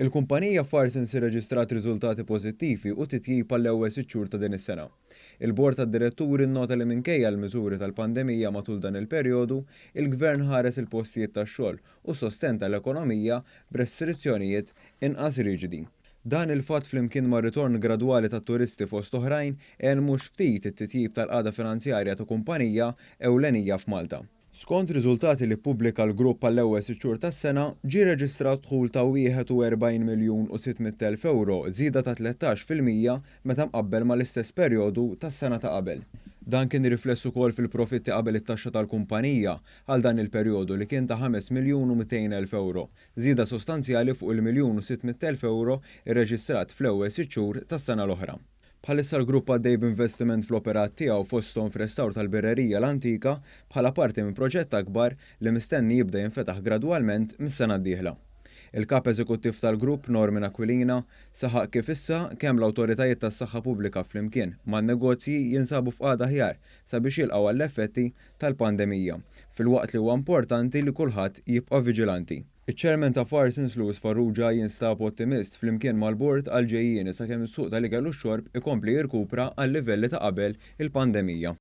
Il-kumpanija Farsons irreġistrat riżultati pożittivi u titjib għall-ewwel 6 xhur ta' din is-sena. Il-Bord tad-Diretturi nnota li minkejja l-miżuri tal-pandemija matul dan il-perjodu, il-Gvern ħares il-postijiet tax-xogħol u sostenta l-ekonomija b'restrizzjonijiet inqas riġidi. Dan il-fatt flimkien ma' ritorn gradwali tat-turisti fost oħrajn għen mhux ftit it-titjib tal-qagħda finanzjarja ta' kumpanija ewlenija f'Malta. Skont riżultati li ppubblika l-grupp għall-ewwel 6 xhur tas-sena, ġie reġistrat dħul ta' 41 miljun u 600 elf euro, żieda ta' 13% meta mqabbel mal-istess perjodu tas-sena ta' qabel. Dan kien rifless ukoll fil-profitti qabel it-taxxa tal-kumpanija għal dan il-perjodu li kien ta' 5 miljun u 200 elf euro, żieda sostanzjali fuq il-miljun u 600 elf euro irreġistrat fl-ewwel 6 xhur tas-sena l-oħra. Bħalissa l-grupp għaddej b'investiment fl-operat tiegħu fosthom f'restawr tal-birrerija l-antika bħala parti minn proġett akbar li mistenni jibda jinfetaħ gradwalment mis-sena d-dieħla. Il-kap eżekuttiv tal-grupp Norman Aquilina saħaq kif issa kemm l-awtoritajiet tas-saħħa pubblika flimkien man-negozji jinsabu f'qagħda aħjar sabiex jilqgħu għall-effetti tal-pandemija, filwaqt li huwa importanti li kulħadd jibqa' viġilanti. Iċ-Chairman ta' Farsons Louis Farrugia jinstab ottimist flimkien mal-bord għall-ġejjieni sakemm is-suq tal-ikel u x-xorb ikompli jirkupra għal livelli ta' qabel il-pandemija.